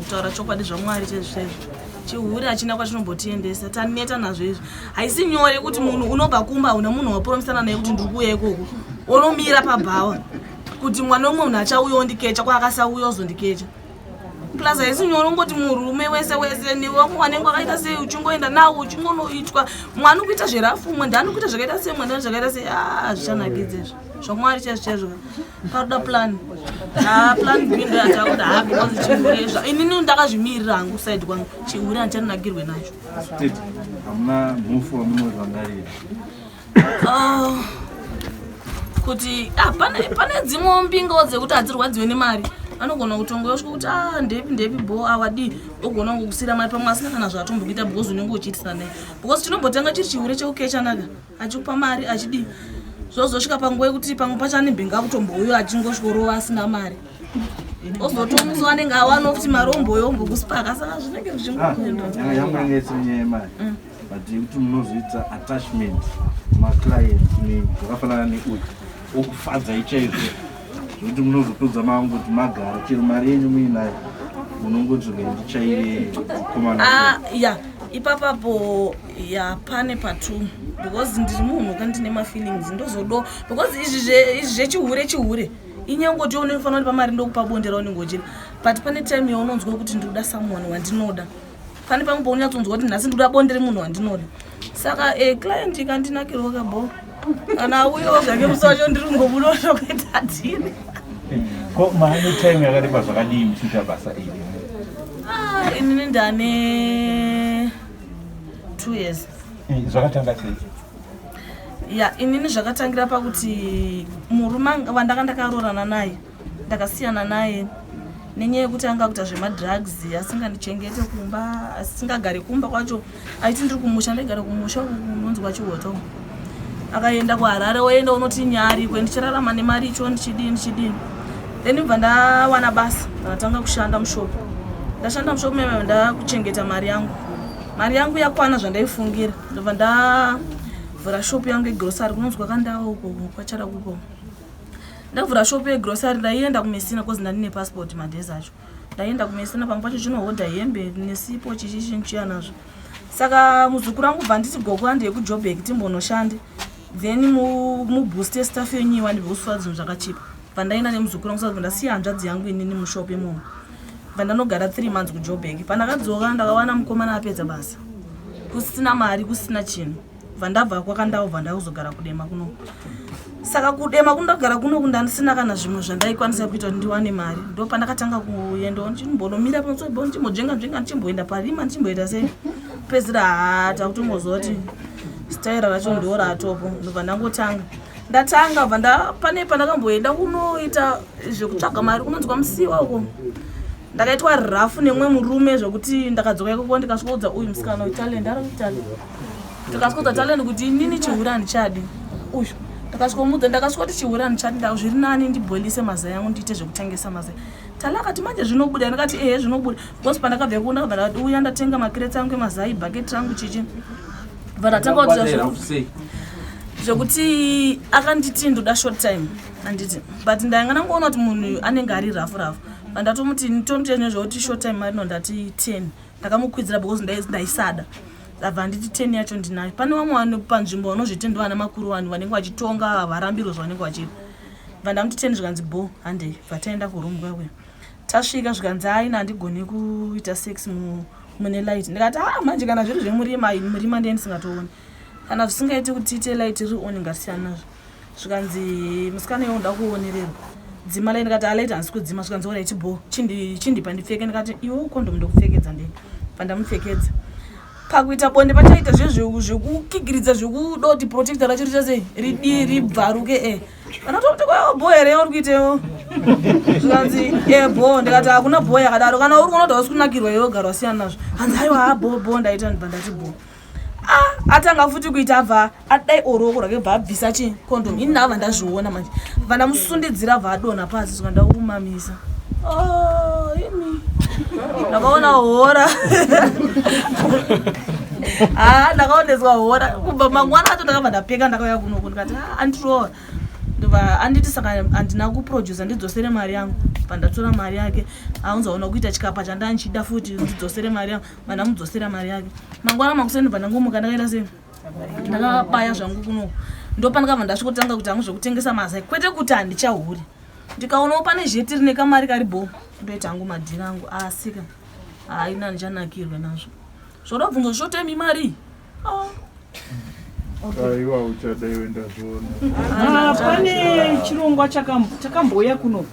Kutaura chokwadi, zvaMwari chaizvo chaizvo, chihure hachina kwachinombotiendesa. Taneta nazvo izvi. Haisi nyore kuti munhu unobva kumba, hauna munhu wapromisana naye kuti ndiri kuuya ikoko, unomira pabhawa kuti mwana wemumwe munhu achauya ondikecha, kwaakasauya ozondikecha. Plus haisi nyore ungoti murume wese wese newe wanenge wakaita sei, uchingoenda nawo, uchingonoitwa mwana ukuita zverafu, umwe ndani kuita zvakaita sei, mwe ndani zvakaita sei. Ah, zvichanakidza izvo, zvaMwari chaizvo chaizvo. Paroda plan a plan B ndo yatakuda. Ha, because chihure inini ndakazvimirira hangu side kwangu, chihure handichanakirwe nacho. Tete, hamuna mufu wamunorangarira? Ah, kuti ah, pane dzimwewo mbingawo dzekuti hadzirwadziwe nemari, anogona kutonga osvika kuti a ndepi ndepi bo awadii, ogona kungokusiyira mari pamwe asina kana zvaatombokuita, because unenge uchiitisana naye, because chinombotenga chiri chihure chekukechanaka, achikupa mari achidii, zvozosvika panguva yekuti pamwe pacho ane mbinga kutombouyo achingosvikorova asina mari, ozotomuso anenge awanawo kuti mari omboyo ombokusipaka, saka zvinenge zvichingoenda. Yangu yange isiri nyaya yemari, but yekuti munozoita attachment maclients zvakafanana neuyu okufadzai chaizvo, zvekuti munozopedza mangoti magara chero mari yenyu muinayo, munongoti ndichaire mukomana. Ah, ya, ipapapo ya pane patu, because ndiri munhu ka ndine mafeelings, ndozodo because izvi zvechihure chihure inyangoti unofanira kundipa mari ndokupa bonde raunenge uchida, but pane time yaunonzwa kuti ndikuda someone wandinoda. Pane pamwe paunyatsonzwa kuti nhasi ndikuda bonde remunhu wandinoda. Saka client ikandinakirwa kabo, kana auyawo zvake musi wacho, ndiri kungobudawo zvokuita tini. Ko maane time yakareba zvakadii muchiita basa iri? Ah, inini ndane 2 years. Zvakatanga sei? Ya, inini zvakatangira pakuti murume wandanga ndakaroorana naye, ndakasiyana naye nenyaya yekuti anga kuita zvemadrugs, asingandichengete kumba, asingagari kumba kwacho. Aiti ndiri kumusha, ndaigara kumusha uku kunonzi kwaChihoto. Akaenda kuHarare, oenda unoti nyarikwe, ndichirarama nemari icho, ndichidini ndichidini. Then bva ndawana basa, ndakatanga kushanda mushopu. Ndashanda mushopu meme, ndakuchengeta mari yangu. Mari yangu yakwana zvandaifungira, ndobva ndavhura shopu yangu yegrosary kunonzi kwakandawo uko kwachara kuko. Ndavhura shopu yegrosary, ndaienda kuMesina cause ndandine passport madays acho. Ndaienda kuMesina, pamwe pacho chinohodha hembe nesipo chichi chinchiya nazvo. Saka muzukuru wangu bva nditi, "Gogo, handi yekuJobek timbonoshande, then mubooste staff yenyu iwande bekusuwa zvinhu zvakachipa." Bva ndaenda nemuzukuru wangu, saka ndasiya hanzvadzi yangu inini mushopu imomo. Bva ndanogara 3 months kuJobek. Pandakadzoka, ndakawana mukomana apedza basa, kusina mari, kusina chinhu. Bva ndabva kwakandau, bva ndakuzogara kuDema kuno. Saka kuDema kundogara kuno kundandisina kana zvimwe zvandaikwanisa kuita kuti ndiwane mari. Ndo pandakatanga kuendawo ndichimbonomira pamusobo, ndichimbodzvenga nzvenga, ndichimboenda parima, ndichimboita sei. Pedzisira haa, takutongoziva kuti staira racho ndo ratopo. Ndobva ndangotanga, ndatanga bva nda pane pandakamboenda kunoita zvekutsvaga mari kunonzi kwaMusiwa uko. Ndakaitwa rafu nemumwe murume zvokuti ndakadzoka ikoko, ndikasvikoudza uyu musikana weTalent, ari kuTalent. Ndikasvikoudza Talent kuti inini chihure handichadi. Uyu ndakasvikomuudza, ndakasvikoti chihure handichadi, zviri nani ndibhoilise mazai angu, ndiite zvekutengesa mazai. Tala akati, "Manje zvinobuda?" Ndikati, "Ehe, zvinobuda," because pandakabva ikoko ndakabva ndauya ndatenga macrates angu emazai, bhaketi rangu, chichi. Bva ndatanga kuita Sei? zvekuti akanditi ndoda short time, anditi, but ndainga ndangoona kuti munhu anenge ari rafu rafu. Pandatomuti tomuti nezvekuti short time mari no, ndati 10, ndakamukwidzira because ndaisada. Abva anditi 10 yacho ndinayo. Pane vamwe vanhu panzvimbo vanozviti ndo vana makuru, vanhu vanenge vachitonga havarambirwe zvavanenge vachida. Bva ndamuti 10, zvikanzi bo, handei. Bva taenda kuroom kwakuya. Tasvika, zvikanzi, "Aina, handigoni kuita sex mune light." Ndikati, "A, manje kana zviri zvemurima, murima ndiye ndisingatooni. Kana zvisingaiti kuti tiite light riri on, ngatisiyana nazvo." Zvikanzi, "Musikana iwe unoda kuonererwa, dzima light." Ndikati, "Alight handisi kudzima." Zvikanzi, "Alright, bo, chindipa ndipfeke." Ndikati, "Iwe condom ndokupfekedza ndei." Pandamupfekedza, pakuita bonde pachaita zvekukikiridza, zvekuda kuti protector racho riita sei, ridii, ribvaruke. Vanatokuti, "Kwawo bo here uri kuitewo?" Zvikanzi, "E, bo." Ndikati, "Hakuna bo yakadaro. Kana uri kuona kuti hausi kunakirwa iwe, gara wasiyana nazvo." Hanzi, "Aiwa, ha, bo bo, ndaita." Ndibva ndati bo. Ah, atanga futi kuita, abva adai oruoko rwake, bva abvisa chicondom. Ini ndabva ndazviona manje, bva ndamusundidzira, bva adonha pasi. Svika ndakumamisa. Oh, imi ndakaona hora. Ha, ndakaoneswa hora. Kubva mangwana acho ndakabva ndapeka, ndakauya kunoku. Ndikati, "Ah, andiroora." Ndobva anditi, "Saka handina kuprodusa, ndidzosere mari yangu." Pandatora mari yake, aunzaona kuita chikapa chandanchida futi, ndidzosere mari yangu. Vandamudzosera mari yake mangwana makuseni, bva ndangomuka, ndakaita sei? Ndakabaya zvangu kuno. Ndopandakabva ndasvikotanga kuti hangu zvekutengesa mazai, kwete kuti handichahuri. Ndikaonawo pane zheti rine kamari kari bho, ndoita hangu madhiri angu, asika haina, handichanakirwe nazvo. Zvoda kubvunza zvotemi mari. Ah. Aiwa, uchada iwe, ndazviona. Ah, pane chirongwa chakambouya kuno.